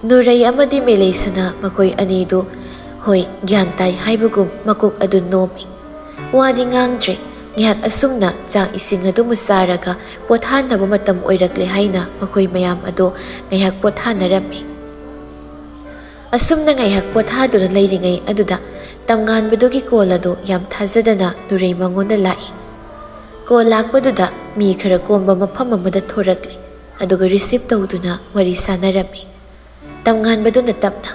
ꯅꯨꯔꯩ ꯑꯃꯗꯤ ꯃꯦꯂꯩꯁꯅꯥ ꯃꯈꯣꯏ ꯑꯅꯤꯗꯨ ꯍꯣꯏ ꯒ꯭ꯌꯥꯟ ꯇꯥꯏ ꯍꯥꯏꯕꯒꯨꯝ ꯃꯀꯣꯛ ꯑꯗꯨ ꯅꯣꯝꯃꯤ꯫ ꯋꯥꯗꯤ ꯉꯥꯡꯗ꯭ꯔꯦ꯫ ꯉꯥꯏꯍꯥꯛ ꯑꯁꯨꯝꯅ ꯆꯥꯛ ꯏꯁꯤꯡ ꯑꯗꯨꯃ ꯆꯥꯔꯒ ꯄꯣꯊꯥꯅꯕ ꯃꯇꯝ ꯑꯣꯏꯔꯛꯂꯦ ꯍꯥꯏꯅ ꯃꯈꯣꯏ ꯃꯌꯥꯝ ꯑꯗꯨ ꯉꯥꯏꯍꯥꯛ ꯄꯣꯊꯥꯅꯔꯝꯃꯤ꯫ ꯑꯁꯨꯝꯅ ꯉꯥꯏꯍꯥꯛ ꯄꯣꯊꯥꯗꯨꯅ ꯂꯩꯔꯤꯉꯩ ꯑꯗꯨꯗ ꯇꯝꯉꯥꯟꯕꯗꯨꯒꯤ ꯀꯣꯜ ꯑꯗꯨ ꯌꯥꯝ ꯊꯥꯖꯗꯅ ꯅꯨꯔꯩ ꯃꯉꯣꯟꯗ ꯂꯥꯛꯏ꯫ ꯀꯣꯜ ꯂꯥꯛꯄꯗꯨꯗ ꯃꯤ ꯈꯔ ꯀꯣꯝꯕ ꯃꯐꯝ ꯑꯃꯗ ꯊꯣꯔꯛꯂꯦ, ꯑꯗꯨꯒ ꯔꯤꯁꯤꯞ ꯇꯧꯗꯨꯅ ꯋꯥꯔꯤ ꯁꯥꯟꯅꯔꯝꯃꯤ꯫ ꯇꯝꯉꯥꯟꯕꯗꯨꯅ ꯇꯞꯅ,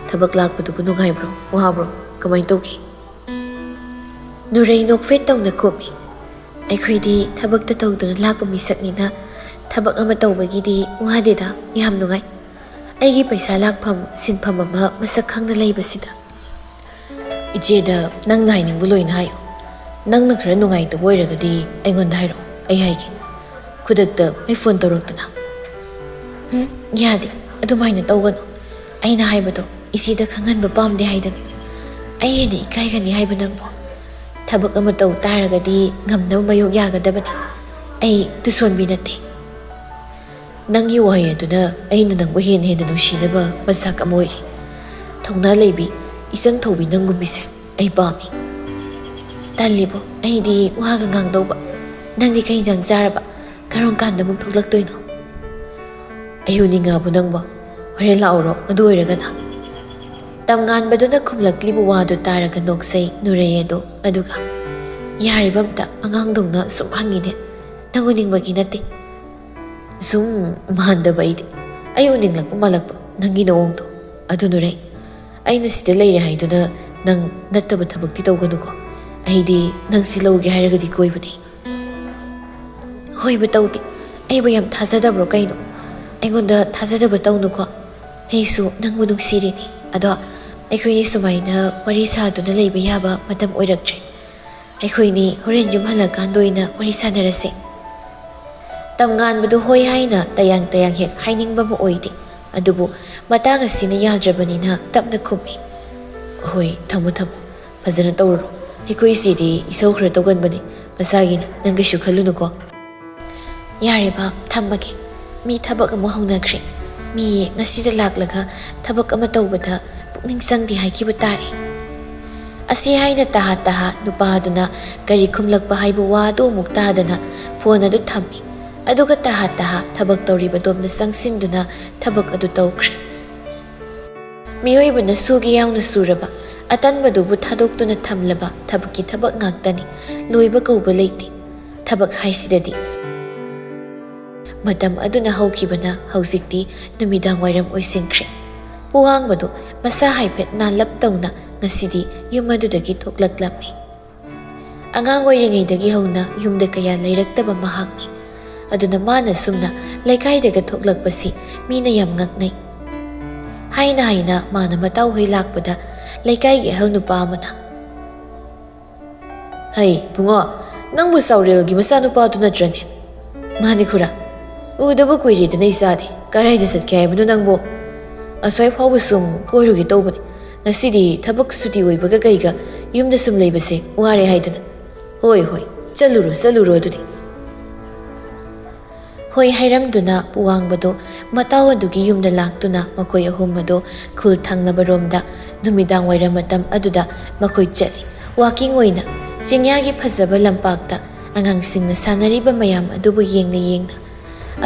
"ꯊꯕꯛ ꯂꯥꯛꯄꯗꯨꯕꯨ ꯅꯨꯡꯉꯥꯏꯕ꯭ꯔꯣ? ꯋꯥꯕ꯭ꯔꯣ? ꯀꯃꯥꯏꯅ ꯇꯧꯒꯦ?" ꯅꯨꯔꯩ ꯅꯣꯛꯐꯦꯠ ꯇꯧꯅ ꯈꯨꯝꯃꯤ, "ꯑꯩꯈꯣꯏꯗꯤ ꯊꯕꯛꯇ ꯇꯧꯗꯨꯅ ꯂꯥꯛꯄ ꯃꯤꯁꯛꯅꯤꯅ ꯊꯕꯛ ꯑꯃ ꯇꯧꯕꯒꯤꯗꯤ ꯋꯥꯗꯦꯗ, ꯌꯥꯝ ꯅꯨꯡꯉꯥꯏ꯫ ꯑꯩꯒꯤ ꯄꯩꯁꯥ ꯂꯥꯛꯐꯝ ꯁꯤꯟꯐꯝ ꯑꯃ ꯃꯁꯛ ꯈꯪꯅ ꯂꯩꯕꯁꯤꯗ꯫ "ꯏꯆꯦꯗ ꯅꯪꯅ ꯍꯥꯏꯅꯤꯡꯕ ꯂꯣꯏꯅ ꯍꯥꯏꯌꯨ꯫ ꯅꯪꯅ ꯈꯔ ꯅꯨꯡꯉꯥꯏꯇꯕ ꯑꯣꯏꯔꯒꯗꯤ ꯑꯩꯉꯣꯟꯗ ꯍꯥꯏꯔꯛꯑꯣ, ꯑꯩ ꯍꯥꯏꯒꯦ꯫" ꯈꯨꯗꯛꯇ ꯑꯩ ꯐꯣꯟ ꯇꯧꯔꯛꯇꯨꯅ꯫ "ꯎꯝ, ꯌꯥꯗꯦ, ꯑꯗꯨꯃꯥꯏꯅ ꯇꯧꯒꯅꯨ꯫ ꯑꯩꯅ ꯍꯥꯏꯕꯗꯣ ꯏꯆꯦꯗ ꯈꯪꯍꯟꯕ ꯄꯥꯝꯗꯦ ꯍꯥꯏꯗꯅ꯫ ꯑꯩ ꯍꯦꯟꯅ ꯏꯀꯥꯏꯒꯅꯤ ꯍꯥꯏꯕ ꯅꯪꯕꯨ꯫ ꯊꯕꯛ ꯑꯃ ꯇꯧ ꯇꯥꯔꯒꯗꯤ ꯉꯝꯅꯕ ꯃꯥꯌꯣꯛ ꯌꯥꯒꯗꯕꯅꯤ꯫ ꯑꯩ ꯇꯨꯁꯣꯟꯕꯤ ꯅꯠꯇꯦ꯫" "ꯅꯪꯒꯤ ꯋꯥꯍꯩ ꯑꯗꯨꯅ ꯑꯩꯅ ꯅꯪꯕꯨ ꯍꯦꯟꯅ ꯍꯦꯟꯅ ꯅꯨꯡꯁꯤꯅꯕ ꯃꯁꯛ ꯑꯃ ꯑꯣꯏꯔꯦ꯫ ꯊꯧꯅꯥ ꯂꯩꯕꯤ, ꯏꯆꯪ ꯊꯧꯕꯤ ꯅꯪꯒꯨꯝꯕꯤꯁꯦ ꯑꯩ ꯄꯥꯝꯃꯤ꯫" "ꯇꯜꯂꯤꯕꯣ, ꯑꯩꯗꯤ ꯋꯥꯒ ꯉꯥꯡꯗꯧꯕ꯫ ꯅꯪꯗꯤ ꯀꯩ ꯏꯟꯖꯥꯡ ꯆꯥꯔꯕ? ꯀꯔꯝ ꯀꯥꯟꯗ ꯑꯃꯨꯛ ꯊꯣꯛꯂꯛꯇꯣꯏꯅꯣ?" "ꯑꯩ ꯎꯅꯤꯡꯉꯕꯣ ꯅꯪꯕꯣ? ꯍꯣꯔꯦꯟ ꯂꯥꯛꯎꯔꯣ, ꯑꯗꯨ ꯑꯣꯏꯔꯒꯅ?" ꯇꯝꯉꯥꯟꯕꯗꯨꯅ ꯈꯨꯝꯂꯛꯂꯤꯕ ꯋꯥꯗꯨ ꯇꯥꯔꯒ ꯅꯣꯛꯆꯩ ꯅꯨꯔꯩ ꯑꯗꯣ꯫ ꯑꯗꯨꯒ, "ꯌꯥꯔꯤꯕ ꯑꯝꯇ ꯑꯉꯥꯡꯗꯧꯅ ꯁꯨꯝ ꯍꯪꯉꯤꯅꯦ꯫ ꯅꯪ ꯎꯅꯤꯡꯕꯒꯤ ꯅꯠꯇꯦ꯫" ꯁꯨꯝ ꯃꯥꯟꯗꯕ ꯑꯩꯗꯤ꯫ ꯑꯩ ꯎꯅꯤꯡꯂꯛꯄ ꯃꯥꯜꯂꯛꯄ ꯅꯪꯒꯤ ꯅꯑꯣꯡꯗꯣ꯫ ꯑꯗꯨ ꯅꯨꯔꯩ, ꯑꯩꯅ ꯁꯤꯗ ꯂꯩꯔꯦ ꯍꯥꯏꯗꯨꯅ ꯅꯪ ꯅꯠꯇꯕ ꯊꯕꯛꯇꯤ ꯇꯧꯒꯅꯨꯀꯣ꯫ ꯑꯩꯗꯤ ꯅꯪꯁꯤ ꯂꯧꯒꯦ ꯍꯥꯏꯔꯒꯗꯤ ꯀꯣꯏꯕꯅꯦ꯫ ꯍꯣꯏꯕ ꯇꯧꯗꯦ꯫ ꯑꯩꯕꯨ ꯌꯥꯝ ꯊꯥꯖꯗꯕ꯭ꯔꯣ ꯀꯩꯅꯣ? ꯑꯩꯉꯣꯟꯗ ꯊꯥꯖꯗꯕ ꯇꯧꯅꯨꯀꯣ꯫ ꯑꯩꯁꯨ ꯅꯪꯕꯨ ꯅꯨꯡꯁꯤꯔꯤꯅꯤ꯫ ꯑꯗꯣ ꯑꯩꯈꯣꯏꯅꯤ ꯁꯨꯃꯥꯏꯅ ꯋꯥꯔꯤ ꯁꯥꯗꯨꯅ ꯂꯩꯕ ꯌꯥꯕ ꯃꯇꯝ ꯑꯣꯏꯔꯛꯇ꯭ꯔꯦ꯫ ꯑꯩꯈꯣꯏꯅꯤ ꯍꯣꯔꯦꯟ ꯌꯨꯝ ꯍꯜꯂꯀꯥꯟꯗ ꯑꯣꯏꯅ ꯋꯥꯔꯤ ꯁꯥꯟꯅꯔꯁꯦ꯫ ꯇꯝꯉꯥꯟꯕꯗꯨ ꯍꯣꯏ ꯍꯥꯏꯅ ꯇꯌꯥꯡ ꯇꯌꯥꯡ ꯍꯦꯛ ꯍꯥꯏꯅꯤꯡꯕ ꯑꯃ ꯑꯣꯏꯗꯦ꯫ ꯑꯗꯨꯕꯨ ꯃꯇꯥꯡ ꯑꯁꯤꯅ ꯌꯥꯗ꯭ꯔꯕꯅꯤꯅ ꯇꯞꯅ ꯈꯨꯝꯃꯤ꯫ "ꯍꯣꯏ, ꯊꯝꯃꯣ, ꯊꯝꯃꯣ꯫ ꯐꯖꯅ ꯇꯧꯔꯨꯔꯣ꯫ ꯑꯩꯈꯣꯏ ꯏꯆꯦꯗꯤ ꯏꯁꯧ ꯈꯔ ꯇꯧꯒꯟꯕꯅꯤ꯫ ꯃꯁꯥꯒꯤꯅꯤ, ꯅꯪ ꯀꯩꯁꯨ ꯈꯜꯂꯨꯅꯨꯀꯣ꯫" "ꯌꯥꯔꯦ ꯕꯥ, ꯊꯝꯃꯒꯦ꯫ ꯃꯤ ꯊꯕꯛ ꯑꯃ ꯍꯧꯅꯈ꯭ꯔꯦ꯫ ꯃꯤ ꯉꯁꯤꯗ ꯂꯥꯛꯂꯒ ꯊꯕꯛ ꯑꯃ ꯇꯧꯕꯗ ꯄꯨꯛꯅꯤꯡ ꯆꯪꯗꯦ ꯍꯥꯏꯈꯤꯕ ꯇꯥꯔꯦ꯫" ꯑꯁꯤ ꯍꯥꯏꯅ ꯇꯍꯥ ꯇꯍꯥ ꯅꯨꯄꯥꯗꯨꯅ ꯀꯔꯤ ꯈꯨꯝꯂꯛꯄ ꯍꯥꯏꯕ ꯋꯥꯗꯨ ꯑꯃꯨꯛ ꯇꯥꯗꯅ ꯐꯣꯟ ꯑꯗꯨ ꯊꯝꯃꯤ꯫ ꯑꯗꯨꯒ ꯇꯍꯥ ꯇꯍꯥ ꯊꯕꯛ ꯇꯧꯔꯤꯕꯗꯣꯝꯗ ꯆꯪꯁꯤꯟꯗꯨꯅ ꯊꯕꯛ ꯑꯗꯨ ꯇꯧꯈ꯭ꯔꯦ꯫ ꯃꯤꯑꯣꯏꯕꯅ ꯁꯨꯒꯦ ꯌꯥꯎꯅ ꯁꯨꯔꯕ, ꯑꯇꯟꯕꯗꯨꯕꯨ ꯊꯥꯗꯣꯛꯇꯨꯅ ꯊꯝꯂꯕ ꯊꯕꯛꯀꯤ ꯊꯕꯛ ꯉꯥꯛꯇꯅꯤ꯫ ꯂꯣꯏꯕ ꯀꯧꯕ ꯂꯩꯇꯦ꯫ ꯊꯕꯛ ꯍꯥꯏꯁꯤꯗꯗꯤ꯫ ꯃꯇꯝ ꯑꯗꯨꯅ ꯍꯧꯈꯤꯕꯅ ꯍꯧꯖꯤꯛꯇꯤ ꯅꯨꯃꯤꯗꯥꯡ ꯋꯥꯏꯔꯝ ꯑꯣꯏꯁꯤꯟꯈ꯭ꯔꯦ꯫ ꯄꯨꯋꯥꯡꯕꯗꯨ ꯃꯁꯥ ꯍꯥꯏꯐꯦꯠ ꯅꯥꯜꯂꯞ ꯇꯧꯅ ꯉꯁꯤꯗꯤ ꯌꯨꯝ ꯑꯗꯨꯗꯒꯤ ꯊꯣꯛꯂꯛꯂꯝꯃꯤ꯫ ꯑꯉꯥꯡ ꯑꯣꯏꯔꯤꯉꯩꯗꯒꯤ ꯍꯧꯅ ꯌꯨꯝꯗ ꯀꯌꯥ ꯂꯩꯔꯛꯇꯕ ꯃꯍꯥꯛꯅꯤ꯫ ꯑꯗꯨꯅ ꯃꯥꯅ ꯁꯨꯝꯅ ꯂꯩꯀꯥꯏꯗꯒ ꯊꯣꯛꯂꯛꯄꯁꯤ ꯃꯤꯅ ꯌꯥꯝ ꯉꯛꯅꯩ꯫ ꯍꯥꯏꯅ ꯍꯥꯏꯅ ꯃꯥꯅ ꯃꯇꯥꯎ ꯍꯣꯏ ꯂꯥꯛꯄꯗ ꯂꯩꯀꯥꯏꯒꯤ ꯑꯍꯜ ꯅꯨꯄꯥ ꯑꯃꯅ, "ꯍꯩ ꯏꯕꯨꯡꯉꯣ, ꯅꯪꯕꯨ ꯆꯥꯎꯔꯦꯜꯒꯤ ꯃꯆꯥꯅꯨꯄꯥꯗꯨ ꯅꯠꯇ꯭ꯔꯅꯦ?" "ꯃꯥꯅꯤ ꯈꯨꯔꯥ, ꯎꯗꯕ ꯀꯨꯏꯔꯦꯗꯅ ꯏꯆꯥꯗꯤ꯫ ꯀꯔꯥꯏꯗ ꯆꯠꯀꯦ ꯍꯥꯏꯕꯅꯣ ꯅꯪꯕꯨ?" "ꯑꯁ꯭ꯋꯥꯏ ꯐꯥꯎꯕ ꯁꯨꯝ ꯀꯣꯏꯔꯨꯒꯦ ꯇꯧꯕꯅꯤ꯫ ꯉꯁꯤꯗꯤ ꯊꯕꯛ ꯁꯨꯇꯤ ꯑꯣꯏꯕꯒ ꯀꯩꯒ ꯌꯨꯝꯗ ꯁꯨꯝ ꯂꯩꯕꯁꯦ ꯋꯥꯔꯦ ꯍꯥꯏꯗꯅ꯫" "ꯍꯣꯏ ꯍꯣꯏ, ꯆꯠꯂꯨꯔꯣ ꯆꯠꯂꯨꯔꯣ ꯑꯗꯨꯗꯤ꯫" ꯍꯣꯏ ꯍꯥꯏꯔꯝꯗꯨꯅ ꯄꯨꯋꯥꯡꯕꯗꯨ ꯃꯇꯥꯎ ꯑꯗꯨꯒꯤ ꯌꯨꯝꯗ ꯂꯥꯛꯇꯨꯅ ꯃꯈꯣꯏ ꯑꯍꯨꯝ ꯑꯗꯨ ꯈꯨꯜ ꯊꯪꯅꯕꯔꯣꯝꯗ ꯅꯨꯃꯤꯗꯥꯡ ꯋꯥꯏꯔꯝ ꯃꯇꯝ ꯑꯗꯨꯗ ꯃꯈꯣꯏ ꯆꯠꯂꯤ꯫ ꯋꯥꯀꯤꯡ ꯑꯣꯏꯅ ꯆꯤꯡꯌꯥꯒꯤ ꯐꯖꯕ ꯂꯝꯄꯥꯛꯇ ꯑꯉꯥꯡꯁꯤꯡꯅ ꯁꯥꯟꯅꯔꯤꯕ ꯃꯌꯥꯝ ꯑꯗꯨꯕꯨ ꯌꯦꯡꯅ ꯌꯦꯡꯅ꯫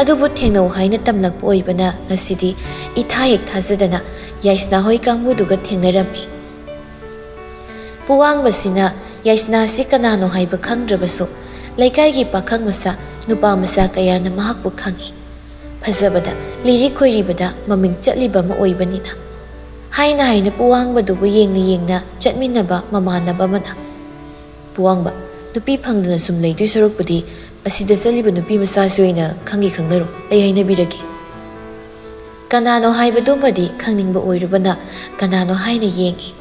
ꯑꯗꯨꯕꯨ ꯊꯦꯡꯅꯧ ꯍꯥꯏꯅ ꯇꯝꯂꯛꯄ ꯑꯣꯏꯕꯅ ꯉꯁꯤꯗꯤ ꯏꯊꯥ ꯍꯦꯛ ꯊꯥꯖꯗꯅ ꯌꯥꯏꯁꯅꯥ ꯍꯣꯏ ꯀꯥꯡꯕꯨꯗꯨꯒ ꯊꯦꯡꯅꯔꯝꯃꯤ꯫ ꯄꯨꯋꯥꯡꯕꯁꯤꯅ ꯌꯥꯏꯁꯅꯥꯁꯤ ꯀꯅꯥꯅꯣ ꯍꯥꯏꯕ ꯈꯪꯗ꯭ꯔꯕꯁꯨ ꯂꯩꯀꯥꯏꯒꯤ ꯄꯥꯈꯪ ꯃꯆꯥ, ꯅꯨꯄꯥ ꯃꯆꯥ ꯀꯌꯥꯅ ꯃꯍꯥꯛꯄꯨ ꯈꯪꯏ꯫ ꯐꯖꯕꯗ, ꯂꯤꯔꯤ ꯈꯣꯏꯔꯤꯕꯗ ꯃꯃꯤꯡ ꯆꯠꯂꯤꯕ ꯑꯃ ꯑꯣꯏꯕꯅꯤꯅ꯫ ꯍꯥꯏꯅ ꯍꯥꯏꯅ ꯄꯨꯋꯥꯡꯕꯗꯨꯕꯨ ꯌꯦꯡꯅ ꯌꯦꯡꯅ ꯆꯠꯃꯤꯟꯅꯕ ꯃꯃꯥꯟꯅꯕ ꯑꯃꯅ, "ꯄꯨꯋꯥꯡꯕ, ꯅꯨꯄꯤ ꯐꯪꯗꯅ ꯁꯨꯝ ꯂꯩꯗꯣꯏ ꯁꯔꯨꯛꯄꯨꯗꯤ ꯑꯁꯤꯗ ꯆꯠꯂꯤꯕ ꯅꯨꯄꯤ ꯃꯆꯥꯁꯤ ꯑꯣꯏꯅ ꯈꯪꯒꯦ ꯈꯪꯅꯔꯣ, ꯑꯩ ꯍꯥꯏꯅꯕꯤꯔꯒꯦ꯫" ꯀꯅꯥꯅꯣ ꯍꯥꯏꯕꯗꯨꯃꯗꯤ ꯈꯪꯅꯤꯡꯕ ꯑꯣꯏꯔꯨꯕꯅ ꯀꯅꯥꯅꯣ ꯍꯥꯏꯅ ꯌꯦꯡꯉꯤ꯫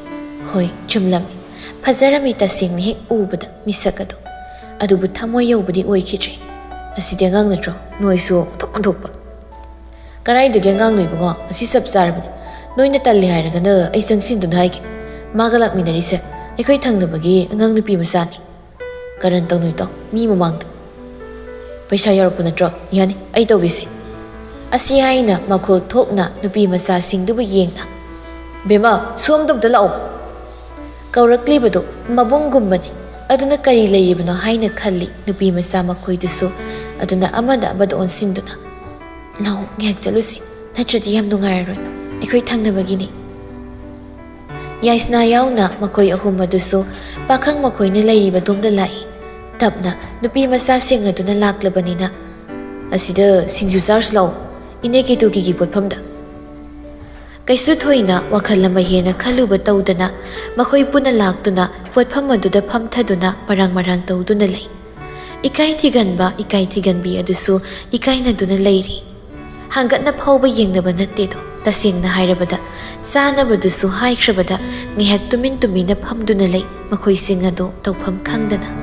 ꯍꯣꯏ, ꯆꯨꯝꯂꯝꯃꯤ꯫ ꯐꯖꯔꯝꯃꯤ ꯇꯁꯦꯡꯅ ꯍꯦꯛ ꯎꯕꯗ ꯃꯤꯁꯛ ꯑꯗꯨ꯫ ꯑꯗꯨꯕꯨ ꯊꯃꯣꯏ ꯌꯧꯕꯗꯤ ꯑꯣꯏꯈꯤꯗ꯭ꯔꯦ꯫ "ꯑꯁꯤꯗꯤ ꯑꯉꯥꯡ ꯅꯠꯇ꯭ꯔꯣ? ꯅꯣꯏꯁꯨ ꯑꯣꯟꯊꯣꯛ ꯑꯣꯟꯊꯣꯛꯄ꯫" "ꯀꯗꯥꯏꯗꯒꯤ ꯑꯉꯥꯡꯅꯣ ꯏꯕꯨꯡꯉꯣ? ꯑꯁꯤ ꯆꯞ ꯆꯥꯔꯕꯅꯤ꯫ ꯅꯣꯏꯅ ꯇꯜꯂꯤ ꯍꯥꯏꯔꯒꯅ ꯑꯩ ꯆꯪꯁꯤꯟꯗꯨꯅ ꯍꯥꯏꯒꯦ꯫ ꯃꯥꯒ ꯂꯥꯛꯃꯤꯟꯅꯔꯤꯁꯦ ꯑꯩꯈꯣꯏ ꯊꯪꯅꯕꯒꯤ ꯑꯉꯥꯡ ꯅꯨꯄꯤ ꯃꯆꯥꯅꯤ꯫ ꯀꯔꯟ ꯇꯧꯅꯨ ꯏꯇꯥꯎ, ꯃꯤ ꯃꯃꯥꯡꯗ꯫ ꯄꯩꯁꯥ ꯌꯥꯎꯔꯛꯄ ꯅꯠꯇ꯭ꯔꯣ? ꯌꯥꯅꯤ, ꯑꯩ ꯇꯧꯒꯦꯁꯦ꯫" ꯑꯁꯤ ꯍꯥꯏꯅ ꯃꯈꯣꯜ ꯊꯣꯛꯅ ꯅꯨꯄꯤ ꯃꯆꯥꯁꯤꯡꯗꯨꯕꯨ ꯌꯦꯡꯅ, "ꯕꯦꯝꯃ, ꯁꯣꯝꯗ ꯑꯝꯇ ꯂꯥꯛꯑꯣ꯫" ꯀꯧꯔꯛꯂꯤꯕꯗꯨ ꯃꯕꯨꯡꯒꯨꯝꯕꯅꯤ꯫ ꯑꯗꯨꯅ ꯀꯔꯤ ꯂꯩꯔꯤꯕꯅꯣ ꯍꯥꯏꯅ ꯈꯜꯂꯤ ꯅꯨꯄꯤ ꯃꯆꯥ ꯃꯈꯣꯏꯗꯨꯁꯨ꯫ ꯑꯗꯨꯅ ꯑꯃꯗ ꯑꯃꯗ ꯑꯣꯟꯁꯤꯟꯗꯨꯅ, "ꯂꯥꯛꯑꯣ, ꯉꯥꯏꯍꯥꯛ ꯆꯠꯂꯨꯁꯤ, ꯅꯠꯇ꯭ꯔꯗꯤ ꯌꯥꯝ ꯅꯨꯡꯉꯥꯏꯔꯔꯣꯏ꯫ ꯑꯩꯈꯣꯏ ꯊꯪꯅꯕꯒꯤꯅꯤ꯫" ꯌꯥꯏꯁꯅꯥ ꯌꯥꯎꯅ ꯃꯈꯣꯏ ꯑꯍꯨꯝ ꯑꯗꯨꯁꯨ ꯄꯥꯈꯪ ꯃꯈꯣꯏꯅ ꯂꯩꯔꯤꯕꯗꯣꯝꯗ ꯂꯥꯛꯏ꯫ ꯇꯞꯅ ꯅꯨꯄꯤ ꯃꯆꯥꯁꯤꯡ ꯑꯗꯨꯅ ꯂꯥꯛꯂꯕꯅꯤꯅ, "ꯑꯁꯤꯗ ꯁꯤꯡꯖꯨ ꯆꯥꯔꯨꯁꯤ ꯂꯥꯛꯑꯣ, ꯏꯅꯦ ꯀꯦꯇꯨꯀꯤꯒꯤ ꯄꯣꯠꯐꯝꯗ꯫" ꯀꯩꯁꯨ ꯊꯣꯏꯅ ꯋꯥꯈꯜ ꯑꯃ ꯍꯦꯟꯅ ꯈꯜꯂꯨꯕ ꯇꯧꯗꯅ ꯃꯈꯣꯏ ꯄꯨꯟꯅ ꯂꯥꯛꯇꯨꯅ ꯄꯣꯠꯐꯝ ꯑꯗꯨꯗ ꯐꯝꯊꯗꯨꯅ ꯃꯔꯥꯡ ꯃꯔꯥꯡ ꯇꯧꯗꯨꯅ ꯂꯩ꯫ ꯏꯀꯥꯏ ꯊꯤꯒꯟꯕ ꯏꯀꯥꯏ ꯊꯤꯒꯟꯕꯤ ꯑꯗꯨꯁꯨ ꯏꯀꯥꯏꯅꯗꯨꯅ ꯂꯩꯔꯤ꯫ ꯍꯪꯒꯠꯅ ꯐꯥꯎꯕ ꯌꯦꯡꯅꯕ ꯅꯠꯇꯦꯗꯣ꯫ ꯇꯁꯦꯡꯅ ꯍꯥꯏꯔꯕꯗ, ꯆꯥꯅꯕꯗꯨꯁꯨ ꯍꯥꯏꯈ꯭ꯔꯕꯗ ꯉꯥꯏꯍꯥꯛ ꯇꯨꯃꯤꯟ ꯇꯨꯃꯤꯟꯅ ꯐꯝꯗꯨꯅ ꯂꯩ ꯃꯈꯣꯏꯁꯤꯡ ꯑꯗꯨ ꯇꯧꯐꯝ ꯈꯪꯗꯅ꯫